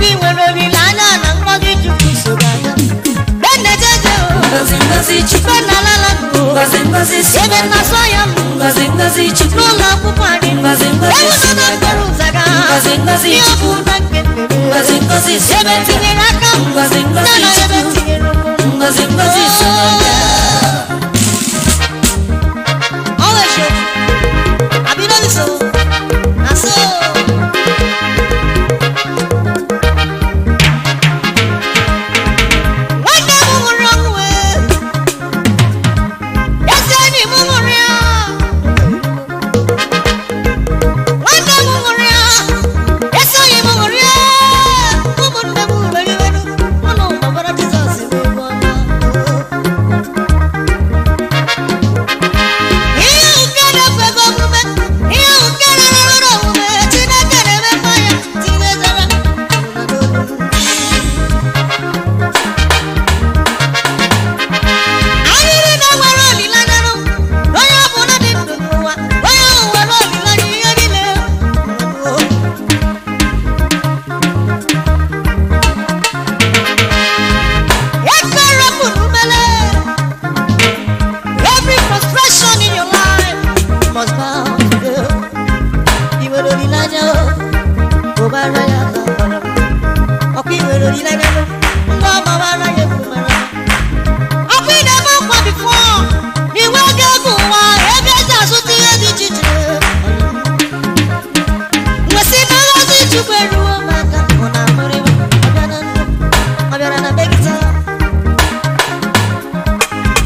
Ọkwa i nwere olileanya na ngọzi Chukwu so gị aga. Benejeje o, Ngọzi ngọzi Chukwu. benalala o, Ngọzi ngọzi so ebe na-aga. na-asọ ya m Ngọzi ngọzi Chukwu. n'ụlọ akwụkwọ anyị. Ngọzi ngọzi Ewu so nọ na-aga. n'okporo ụzọ ga. Ngọzi ngọzi Ihe ọ Chukwu. bụ na nke mmemme. Ngọzi ngọzi so Ebe na-aga. tinyere aka m, Ngọzi ngọzi ya na ebe Chukwu. tinyere ụkwụ m. Ngọzi ngọzi so na-aga. Always show. Abi no be so. Na so. Nwanne m nwụrụ ọnwụ ee. Ezi enyi m nwụrụ ya. Nwanne m nwụrụ ya. Ezi enyi m nwụrụ ya. Ụmụnne m nwere iweru. Ụnụ gbabara Jizọs n'egwu ọma. Ihe nke na-ekwego omume, ihe nke na-arụrụ omume, Chineke na-emekwa ya, tinyezara anyị niile nwere olileanya nụ, onye ọbụla dị ndụ n'ụwa, onye ahụ nwere olileanya ihe niile. Ekerepụrụ umele. Every frustration in your life must bow to God. I nwere olileanya o, ụbara ya ka mara. Ọkwa i nwere olileanya o, ngwa ọgbawara ya egwu mara. Ọkwa ị na-eme nkwa before, iwe ego ego ụwa, ego eji azụta ihe dị iche iche. Nwesị na ngọzi Chukwu eruo m aka, ọ na-amụrịwa, ọ bịa na ndụ, ọ bịara na be gị taa.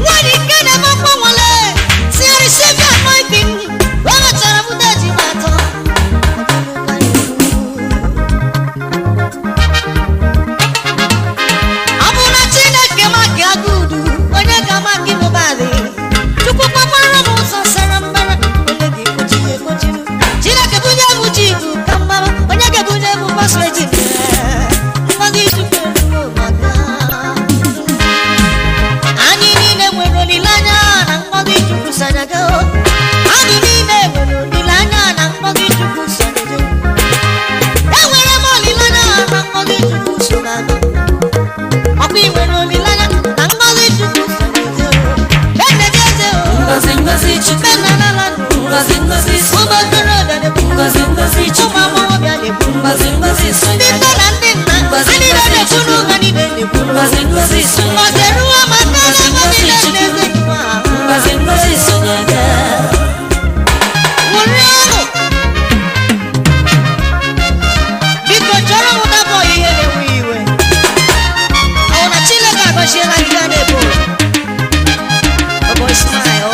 Nwanyị nke na-eme mgbanwele tinyere isi anointing o mechara bute ejima atọ. Ọ bụ na Chineke maka agụdu onye ga-ama gị mụbadị Chukwu kpakwara m ụzọ sara mbara onye ga-ekpochi ya ekpochinu Chineke bunye m ji ibu ka mgbaba onye ga-ebunye m mgbasa eji mmadụ Chukwu eruo maka anyị niile nwere olileanya na ngọzi Chukwu so anyị aga. Anyị niile nwere olileanya na ngọzi Chukwu so anyị jee. Enwere m olileanya na ngọzi Chukwu so m aga. Ọkwa ị nwere olileanya na ngọzi Chukwu so anyị jee. Enejeje o, Ngọzi ngọzi Chukwu. benalala nụ. Ngọzi ngọzi so Ụmụ okorobịa na-ekwu, Ngọzi ngọzi ụmụ Chukwu. agbọghọbịa na-ekwu, Ngọzi ngọzi so ndị nne na-aga. na ndị nna, ha niile na-ekwu n'ụka niile na-ekwu. Ngọzi ngọzi so Ngọzi na-aga. eruo ma ndị na-ebe niile na-eze n'ụwa. Ngọzi ngọzi so na-aga. Ṅụrịa ọṅụ. Biko chọrọ m dapụ ihe na-ewe iwe. Ọ bụ na Chineke agọziela gị ya na-ebo. Ọ bụ Ismail, ọ.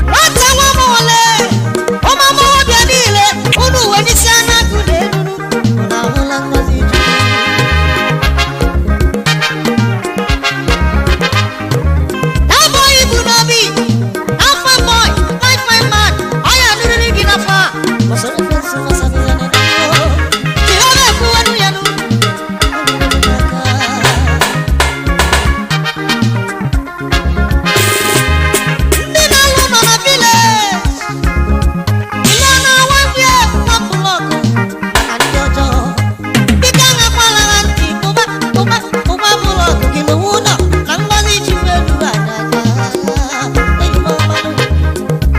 Nwata nwa m ole, ụmụ agbọghọbịa niile, unu uwe n'isi anakụ na eruru, unu ahụla ngọzi Chukwu. That boy ibu n'obi, that fine boy, fine fine man, ọ ya anụrịrị gị n'afọ a. Gbasara efe nsọ gbasara ya na ndụ. Jehova ekwuwenu ya nụ. Ndị na-alụ nọ na village, ile na-awa ndị nwa blọkụ maka ndị ọjọọ. Biko aṅakwala ha ntị, kpụba kpụba kpụba blọkụ gị n'ụwa ụlọ na ngọzi Chukwu elu ada aga. Enyi m ọmanụ,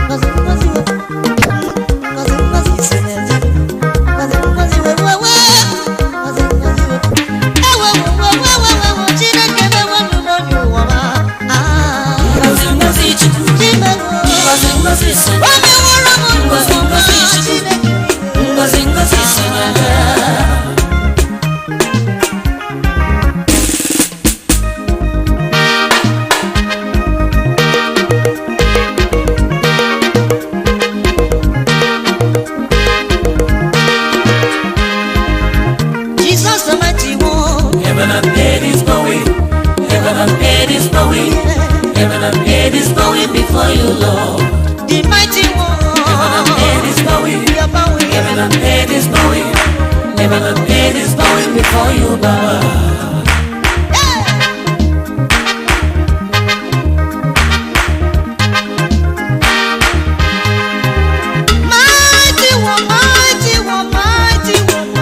ngọzi ngọzi we, ngọzi ngọzi so n'ezi. Ngọzi ngọzi we we we, ngọzi ngọzi we. Ewe we we we we we, Chineke mewenụ n'onye ụwa ma. Ah, Ngọzi ngọzi Chukwu. Chimewo. Ngọzi ngọzi so O na-aga. meworo m Ngọzi ngọzi ụwa, Chukwu. Chineke. Ngọzi ngọzi so na-aga. Jesus the mighty one. Heaven and earth is bowing. Heaven and earth is bowing. Heaven and earth is bowing before you, Lord. The mighty Heaven and one. earth is bowing. We are bowing. Heaven and earth is bowing. Heaven and earth is bowing before you, Baba. Yeah. Mighty one, mighty one, mighty one.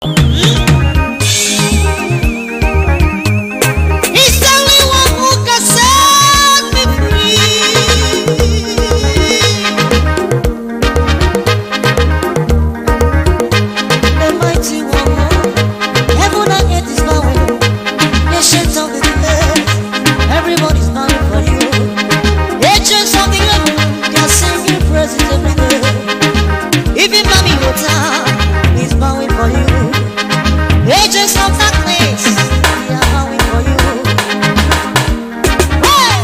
He's the only one who can set me free. The mighty one, heaven and earth is bowing, nations of the earth, everybody's bowing for you. Agents of the earth, they are singing praises every day. Even Mami Water is bowing for you. Agents of darkness, they are bowing for you. Hey!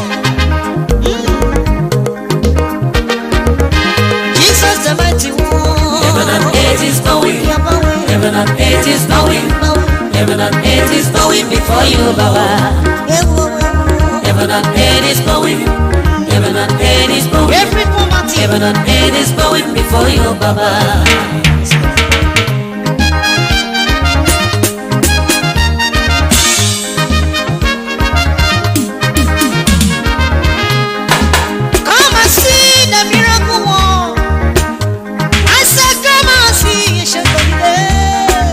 Jesus the mighty one. Heaven and earth is bowing. They are bowing. Heaven and earth is bowing. Bowing. Heaven and earth is bowing before you, Baba. Heaven and earth is bowing. Heaven and earth is bowing. Every poverty. Heaven and earth is bowing before you, Baba. Come and see the miracle one. I said, come and see ancient of the day.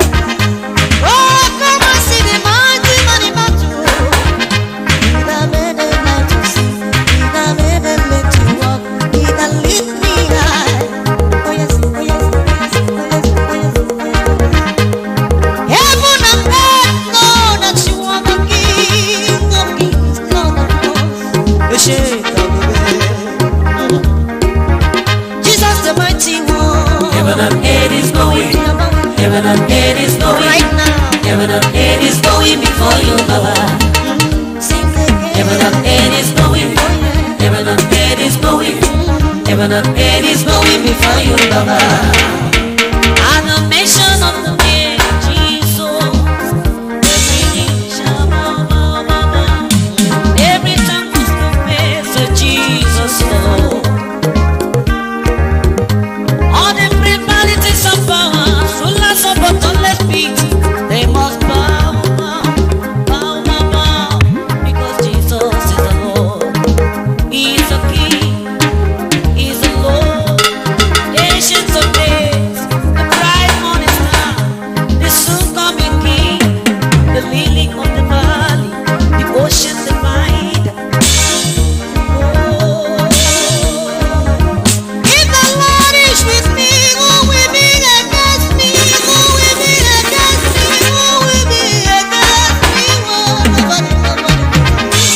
Oh, come and see the mighty man in battle. He that made the blind to see, he that made the lame to walk, he that lift me high. Oh yes, oh yes, oh yes, oh yes, oh yes, oh yes. Heaven and earth know that you are the King of kings, Lord of lords. Ancient of the day. Jesus the mighty one. Heaven and earth is bowing. Heaven and earth is bowing. Right now, Heaven and earth is bowing before you, Baba. sing again. Heaven and earth is bowing. Oh, yeah. Heaven and earth is bowing. Heaven and earth is bowing before you, Baba. At the mention of the name Jesus, every knee shall bow, bow, bow, bow. Every tongue must confess that Jesus Lord. All the principalities and powers, rulers of bottomless pit, they must bow, bow, bow, bow, bow, because Jesus is the Lord. He is the King. He is the Lord. Ancients of days, the bright morning star, the soon coming King, the lily of the valley, the ocean divide. Oh. If the Lord is with me, who will be against me? Who will be against me? Who will be against me? Oh, nobody, nobody, nobody.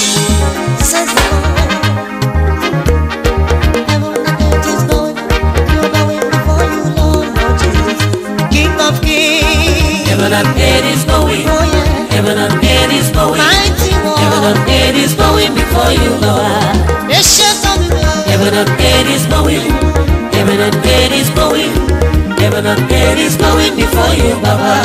Says the Lord. Heaven and earth is bowing, you're bowing before you, Lord, Lord Jesus, King of kings. Heaven and earth is bowing. Oh yeah, Heaven and earth is bowing. mighty Heaven one. and earth is bowing before you, Baba. Nations of the world. Heaven and earth is bowing. Heaven and earth is bowing. Heaven and earth is bowing before you, Baba.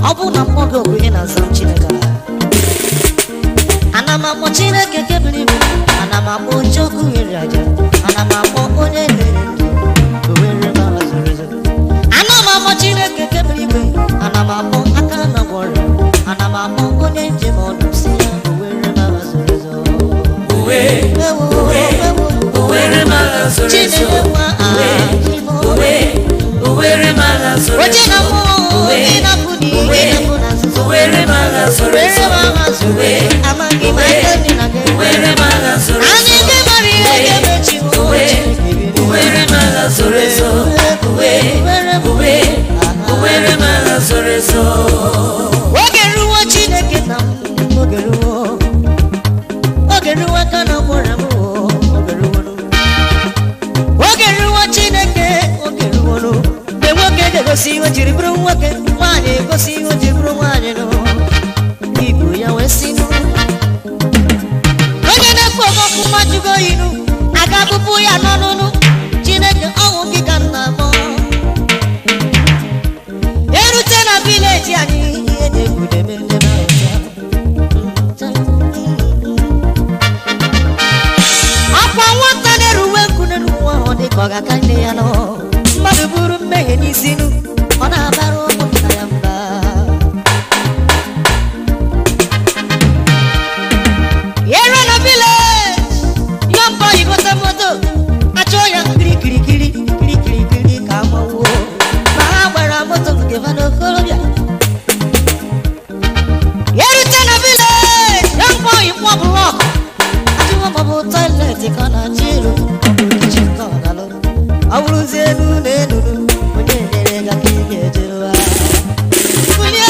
Ọ bụ na mmụọ gị bụ ihe na-aza m Chineke ana m akpọ Chineke nke buru ibu, ana m akpọ Njoku nyere aja, ana m akpọ onye nyere ndụ o were m agha zoro ezo. Ana m akpọ Chineke nke buru ibu, ana m akpọ aka na gwọrọ, ana m akpọ onye njem ọnụ si ya o were m agha zoro ezo. Uwe, Ewo, uwe, ewo, uwere m agha zoro ezo. Chineke nwa Uwe, Chimo. uwe, uwere m agha zoro Oche ezo. na mmụọ, Uwe, ị na-apụ n'ihe, uwe, ị na-apụ na nzuzo. uwere m agha zoro Were ezo. m agha zoro Uwe, ezo. Amaghị m uwe, aka dị na gị. uwere m agha zoro ezo. Anyị ndị mara ihe ga-emechi m, Uwe, Chineke. uwere m agha zoro ezo. Uwe, uwe, uwere m agha zoro ezo. Oge ruo Chineke na m, oge ruo. Oge ruo aka na mụrụ m, oge ruo. Oge ruo Chineke, oge ruo. Mgbe nwoke ga-egosi ihe o jiri bụrụ nwoke, nwaanyị egosi ihe o jiri bụrụ nwaanyị nụ. Ibu ya wee sị nụ. Onye na-ekwu okwu mmajugo inu, aga bụpụ ya n'ọnụnụ. Chineke ọnwụ gị ka m na-akpọ. Erute na vileji anyị, ihe na-egwu na-eme ndị mmadụ. Akwa nwata na-eruwe nkụ n'elu ụwa, ọ dị ka ọ ga-aka nne ya nọ. Mmadụ buru mmehie n'isi nụ, ọ na-abara ụmụnna ya mba. Yere na village, young boy gote moto, achọ ya kirikirikiri kirikirikiri ka amawuo. Ma ha gbara moto nke ha n'okorobịa. Yerute na village, young boy kwọ block. Ajụwa ma ọ bụ toilet ka ọ na-achọ ịrụ, ọ bụ kitchen ka ọ na-alụ. Ọ bụrụzie elu na elulu, onye nyere gị aka ị ga-ejeruwa. Kulie!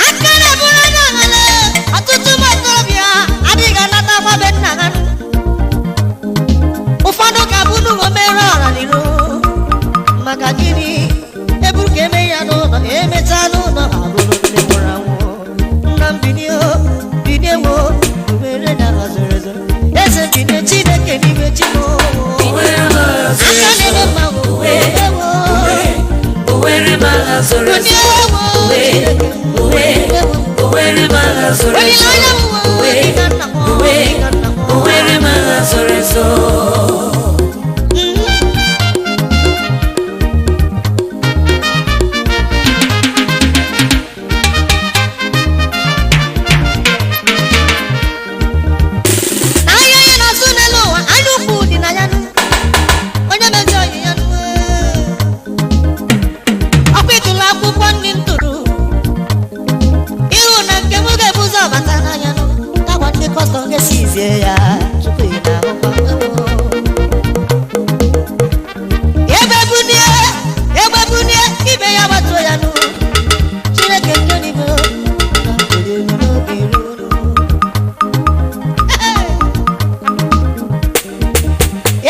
Aka na-eburu onye aghara, ọtụtụ ụmụ okorobịa adịghị anata akwa be nna ha nụ. Ụfọdụ ka bụ n'ụlọ mere ọra n'iro. Maka gịnị? Eburu ka eme ya n'ụlọ, emechaa n'ụlọ ha bụrụ ndị nwụrụ anwụ. Nna m binie o, binie wo, were na ha zoro ezo. Eze binie Chineke n'ime chi m o. Aka na-eme mma o, ewo. Binie wo, Chineke m, ewo. Olileanya m wo, dịka nna m o, dịka nna m o. Na ahịa ya na-azụ n'elu ụwa, anya ukwu dị na ya nụ. Onye mezi ọyị ya nụ, ee. Ọkwa ịtụrụ akwụkwọ nri m tụrụ. Ịhụ na nke m ga-ebu ụzọ bata n'anya nụ. Nakwa ndị custom ga-esizie ya tupu ị na-ahụkwa ewo. Egbe bunie, egbe bunie, ibe ya gbatuo ya nụ. Chineke nke n'igwe, na nkele elu n'oge ruo nụ.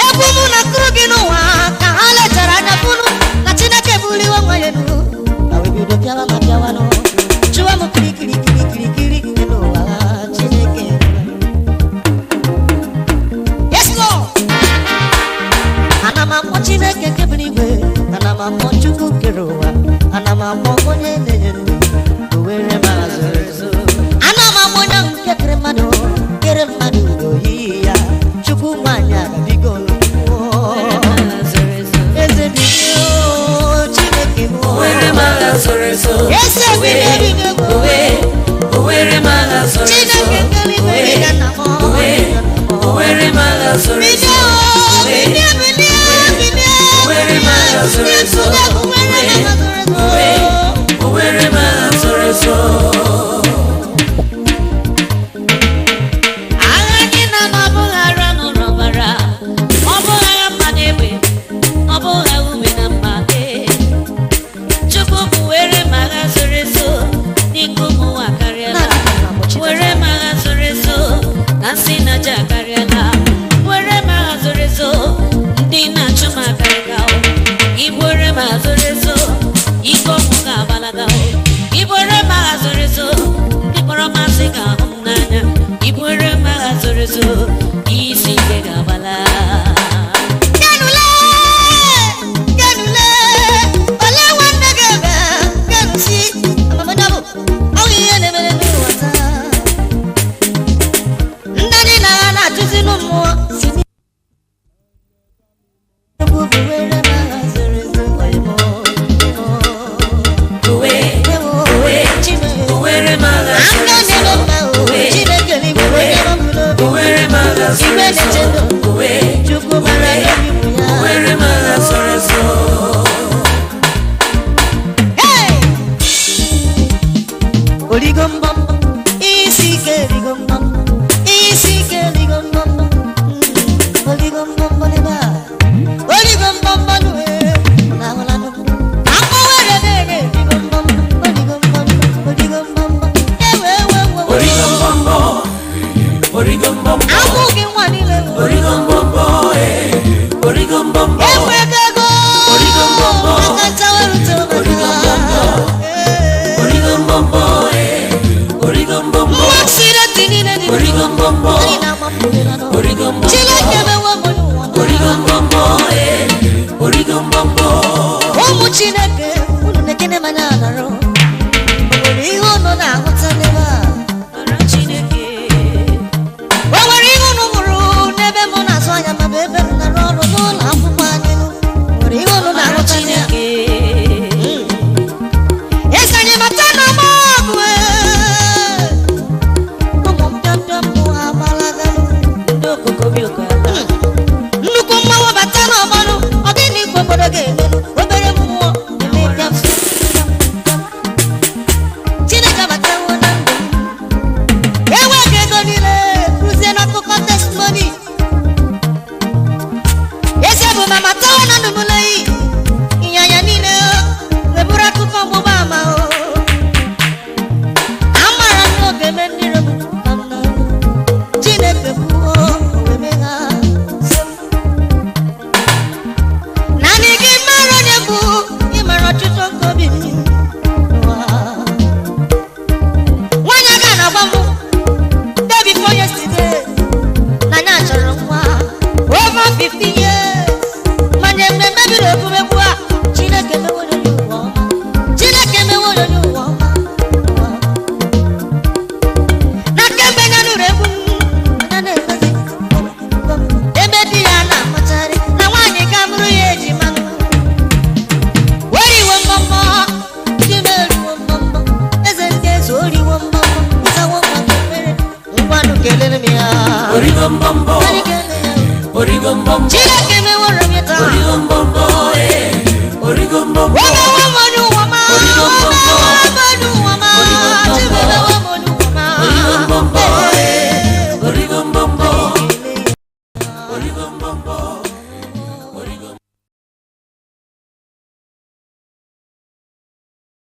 Egwu mụ na kụrụ gị n'ụwa ka ha lechara anya fụnụ na Chineke buliwe nwa ya elu ka wee bido pịawa ma pịawa nụ chụwa m kirikiri kirikiri kiri n'ụwa Chineke. Yes, Lord. Ana m akpọ Chineke nke buru igwe, ana m akpọ Chukwu kere ụwa, ana m akpọ onye na-enye ndụ, o were m azụrụ ezu. Ana m akpọ onye ahụ nke kere mmadụ n'oyiyi ya, Chukwu nwanyị agabigo eze bilie o, Chineke m o. Eze bilie bilie o. Chineke nke eluigwe dị na nna m o. Bilie o, bilie bilie bilie bilie, bilie, were m azụrụ ezu. Agha anyị na na ọ bụghị ara n'ụlọ ọbara, ọ bụghị agha mma na egbe, ọ bụghị agha ume na mma ee. Chukwu bụ were m agha zoro ezo n'ike ụmụ nwa akarịala. Were m agha zoro ezo na nsị na aja akarịala. Were m agha zoro ezo ndị na-achụ m akarịga o. Ibuere m agha zoro ezo ike ọmụ ga-agbalaga o. Ibuere m agha zoro ezo ndị kpọrọ m asị ga-ahụ m n'anya. Ibuere m agha zoro ezo isi ike ga-agbala. Kenule, kenule, ole nwanne gị ebe, kenusi, amamanyabụ, ọ bụ ihe na-emere n'ụwa taa. Ndị anyị na ha na-achụzi mmụọ si n'Chukwu bụ were m agha zoro ezo, oyi m, ewo, Chineke. Aka na-eme mma o, Chineke n'igwe onye ọ bụ n'obi. Igwe na-eche ndụ, Chukwu mara n'obi bụ ya. Hey! Origo mbọmbọ, isi ike erigo mbọmbọ, isi ike erigo mbọmbọ, origo mbọmbọ n'ebe a, origo mbọmbọ n'uwe, na-ahụlanụ. Akpọ were na-ere erigo mbọmbọ, origo mbọmbọ, origo mbọmbọ, ewe ewe ewe ewe. Akwụ gị nwa niile bụ. Ekwe ego ego. Origo mbọmbọ. Aka nchawa erute m aka. Origo mbọmbọ. Ee. Nwa accident niile dị n'ụwa. Anyị na-agba mbọ dị n'ụwa. Chineke mewe m onye ụwa. Ụmụ Chineke, unu na-ekene m anya n'arụ. O nwere ihe unu na-ahụta n'ebe a? O nwere ihe unu hụrụ n'ebe m na-azụ anya ma bụ ebe m na-arụ ọrụ. Tinye.